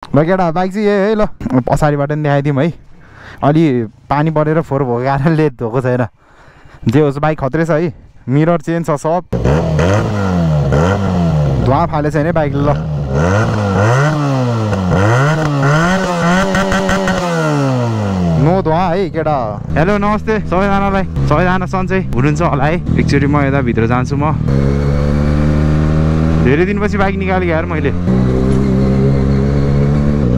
ल केटा बाइक चाहिँ है ल पछाडिबाट नि देखाइदिउँ है अलि पानी परेर फोहोर भएको कारणले धोएको छैन जे होस् बाइक खत्रै छ है मिरर चेन्ज छ सब धुवा फाले छैन बाइकले ल नो धुवा है केटा हेलो नमस्ते सबैजना सन्चै हुनुहुन्छ होला है एकचोटि म यता भित्र जान्छु म धेरै दिनपछि बाइक निकालेको यार मैले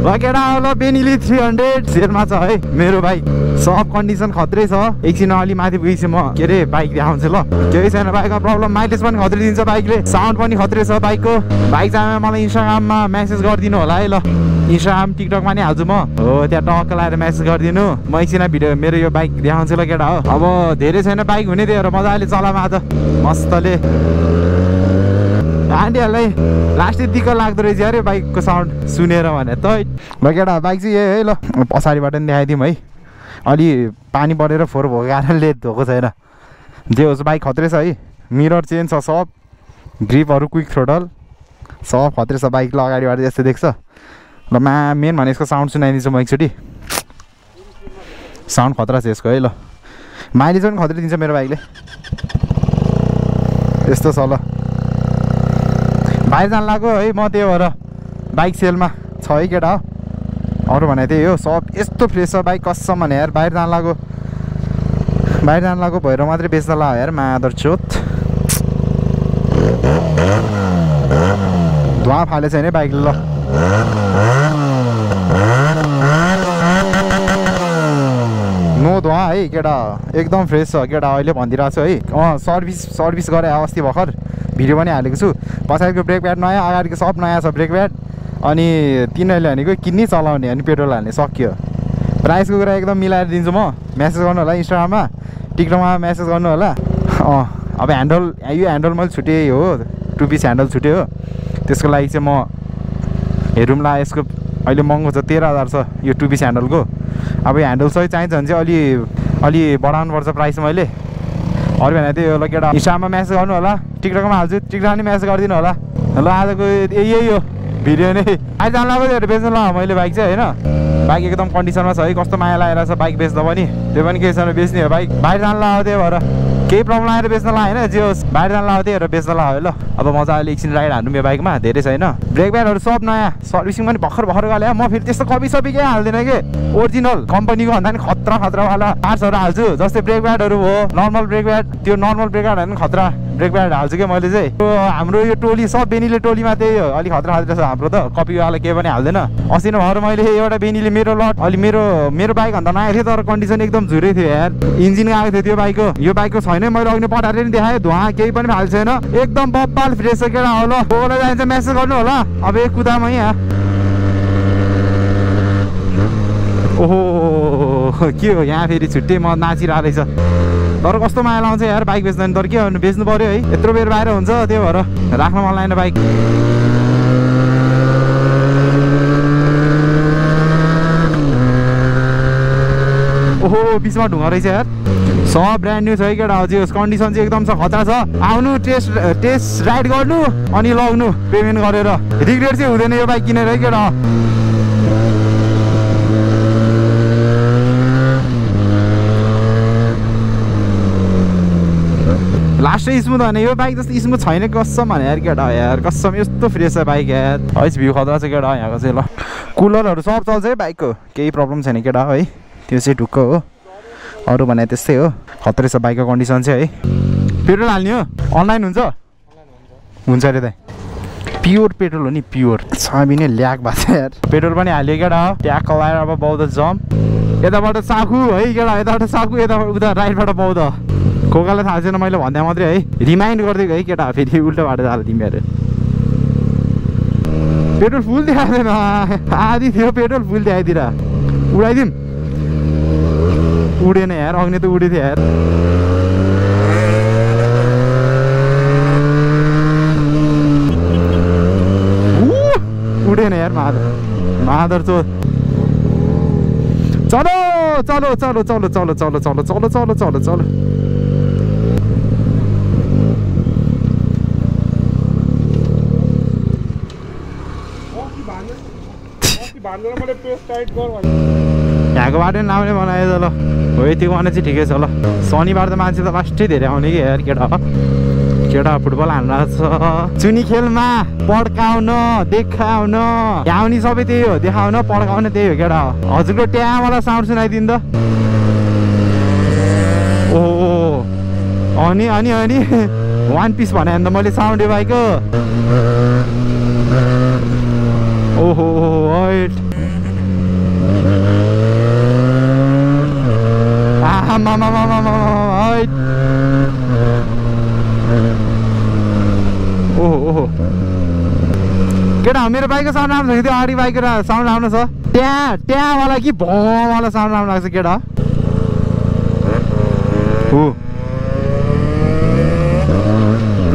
ल केटा ल बेनिली 300 सेलमा छ है मेरो बाइक सब कन्डिसन खत्रै छ एकछिन अलि माथि पुगेपछि म के अरे बाइक देखाउँछु ल केही छैन बाइकमा प्रब्लम माइलेज पनि खत्रै दिन्छ बाइकले साउन्ड पनि खत्रै छ बाइकको बाइक चाहिँ मलाई इन्स्टाग्राममा मेसेज गरिदिनु होला है ल इन्स्टाग्राम टिकटकमा नि हाल्छु म हो त्यहाँ टक्क लाएर मेसेज गरिदिनु म एकछिन भिडियो मेरो यो बाइक देखाउँछु ल केटा हो अब धेरै छैन बाइक हुने त्यही भएर मजाले चलामा त मस्तले आन्टीहरूलाई लास्टै दिक्क लाग्दो रहेछ अरे बाइकको साउन्ड सुनेर भने त ल केटा बाइक चाहिँ यही है ल पछाडिबाट नि देखाइदिउँ है अलि पानी परेर फोहोर भएको कारणले धोएको छैन जे होस् बाइक खत्रै छ है मिरर चेन्ज छ सब ग्रिपहरू क्विक थ्रोटल सब खत्रै छ बाइक ल अगाडिबाट यस्तो देख्छ ल मेन भने यसको साउन्ड सुनाइदिन्छु म एकचोटि साउन्ड खतरा छ यसको है ल माइलेज पनि खत्रै दिन्छ मेरो बाइकले यस्तो छ ल बाहिर जान लाग्यो है म त्यही भएर बाइक सेलमा छ है केटा हो अरू भने त्यही हो सब यस्तो फ्रेस छ बाइक कसम भने यार बाहिर जान लाग्यो भएर मात्रै बेच्न ला यार मादर चोत धुवा फाले छैन बाइकले ल नो धुवा है केटा एकदम फ्रेस छ केटा अहिले भनिदिरहेको छु है सर्भिस गरे अस्ति भर्खर भिडियो पनि हालेको छु पछाडिको ब्रेक प्याड नयाँ अगाडिको सब नयाँ छ ब्रेक प्याड अनि तिनीहरूले भनेको किन्नै चलाउने अनि पेट्रोल हाल्ने सक्यो प्राइसको कुरा एकदम मिलाएर दिन्छु म मेसेज गर्नु होला इन्स्टाग्राममा टिकटकमा मेसेज गर्नु होला अब यो ह्यान्डल मैले छुटेँ हो 2 पिस ह्यान्डल छुट्यो हो त्यसको लागि चाहिँ म हेरौँला यसको अहिले महँगो छ 13,000 छ यो 2 पिस ह्यान्डलको अब यो ह्यान्डल सही चाहिन्छ भने चाहिँ अलि बढाउनुपर्छ प्राइस मैले अरू भने त्यही हो ल केटा इन्स्टामा मेसेज गर्नु होला टिकटकमा हाल्छु टिकटकमा नि मेसेज गरिदिनु होला ल आजको यही हो भिडियो नै आज जान लाग्यो त्यो बेच्नु ल मैले बाइक चाहिँ होइन बाइक एकदम कन्डिसनमा छ है कस्तो माया लागेर छ बाइक बेच्दा पनि त्यो पनि केही छैन बेच्ने हो बाइक बाहिर जान लाग्यो त्यही भएर केही प्रब्लम आएर बेच्न ला होइन जे होस् बाहिर जान लाग्यो त्यही भएर बेच्न ला ल अब मजाले एकछिन राइड हान्नु मेरो बाइकमा धेरै छैन ब्रेक प्याडहरू सब नयाँ सर्भिसिङ पनि भर्खर गरे म फेरि त्यस्तो कपी केही हाल्दिनँ कि ओरिजिनल कम्पनीको भन्दा नि खतरावाला पार्ट्सहरू हाल्छु जस्तै ब्रेक प्याडहरू हो नर्मल ब्रेक प्याड त्यो नर्मल ब्रेक प्याड होइन खतरा ब्रेक प्याड हाल्छु कि मैले चाहिँ हाम्रो यो टोली सब बेनीले टोलीमा त्यही हो अलिक खतरा छ हाम्रो त कपीवाला केही पनि हाल्दैन अस्ति नै भएर मैले एउटा बेनीले मेरो लट अलि मेरो बाइक भन्दा नयाँ थियो तर कन्डिसन एकदम झुरै थियो यार इन्जिन गएको थियो त्यो बाइकको यो बाइकको छैन मैले अघि पठाएर नि देखाएँ धुवा केही पनि फाल्छ छैन एकदम बब्बाल फ्रेस छ केटा हो ल कोलाई जान्छ मेसेज गर्नु होला अब एक कुदामा यहाँ ओहो के हो यहाँ फेरि छुट्टै म नाचिरहेको रहेछ तर कस्तो माया लाउँछ यार बाइक बेच्दैन तर के गर्नु बेच्नु पर्यो है यत्रो बेर बाहिर हुन्छ त्यही भएर राख्न मन लागेन बाइक ओहो बिचमा ढुङ्गा रहेछ यार सब ब्रान्ड न्यू छ है केटा हजुर कन्डिसन चाहिँ एकदम छ खतरा छ आउनु टेस्ट राइड गर्नु अनि लग्नु पेमेन्ट गरेर रिग्रेट चाहिँ हुँदैन यो बाइक किनेर है केटा लास्टै स्मुथ भने यो बाइक जस्तो स्मुथ छैन कसम भने यार केटा यार कसम यस्तो फ्रेस छ बाइक यार है भ्यू खतरा छ केटा यहाँको चाहिँ ल कुलरहरू सब चल्छ है बाइकको केही प्रब्लम छैन केटा है त्यो चाहिँ ढुक्क हो अरू भने त्यस्तै हो खतरै छ बाइकको कन्डिसन चाहिँ है पेट्रोल हाल्ने हो अनलाइन हुन्छ अरे त प्योर पेट्रोल हो नि प्योर छामिने ल्याक भएको छ यार पेट्रोल पनि हाल्यो केटा हो ट्याक लगाएर अब बौद्ध जम्प यताबाट चाकु है केटा यताबाट चाकु यता उता राइटबाट बौद्ध कोकालाई थाहा छैन मैले भन्दा मात्रै है रिमाइन्ड गरिदिएको है केटा फेरि उल्टो बाटो जाँदा तिमीहरू पेट्रोल फुल देखाएको थिएन आधी थियो पेट्रोल फुल देखाइदिएर उडाइदिउँ उडेन यार अग्नि त उडेको थियो यार उडेन यार मादर चो चलो चलो चलो चलो चलो चलो चलो चलो चलो चलो चलो यहाँको बाटो नि लाउने बनायो त ल हो यतिको भने चाहिँ ठिकै छ ल शनिबार त मान्छे त लास्टै धेरै आउने कि यार केटा फुटबल हान्नु छ चुनी खेलमा पड्काउन देखाउन आउने सबै त्यही हो देखाउन पड्काउन त्यही हो केटा हजुरको ट्यामालाई साउन्ड सुनाइदिनु त ओहो अनि अनि अनि वान पिस भने त मैले साउन्डे बाइक ओहो वाइट ओहो केटा मेरो बाइकको साउन्ड राम्रो छ कि त्यो अगाडि बाइकको साउन्ड राम्रो छ ट्यावाला कि भवाला साउन्ड राम्रो लाग्छ केटा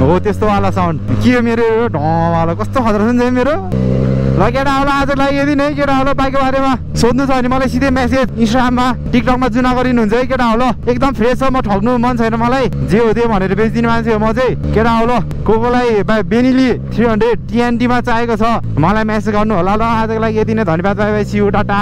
हो त्यस्तोवाला साउन्ड के हो मेरो ढवाला कस्तो खतरा छ नि मेरो ल केटाहरूलाई आजलाई यदि नै केटाहरूलाई बाइकको बारेमा सोध्नु छ भने मलाई सिधै मेसेज इन्स्टाग्राममा टिकटकमा जुना गरिनुहुन्छ है केटाहरू एकदम फ्रेस छ म ठग्नु मन छैन मलाई जे हो त्यो भनेर बेचिदिने मान्छे हो म चाहिँ केटाहरू कोलाई बेनिली 300 TNT मा चाहिएको छ मलाई मेसेज गर्नु होला ल आजको लागि यति नै धन्यवाद bye bye see you Tata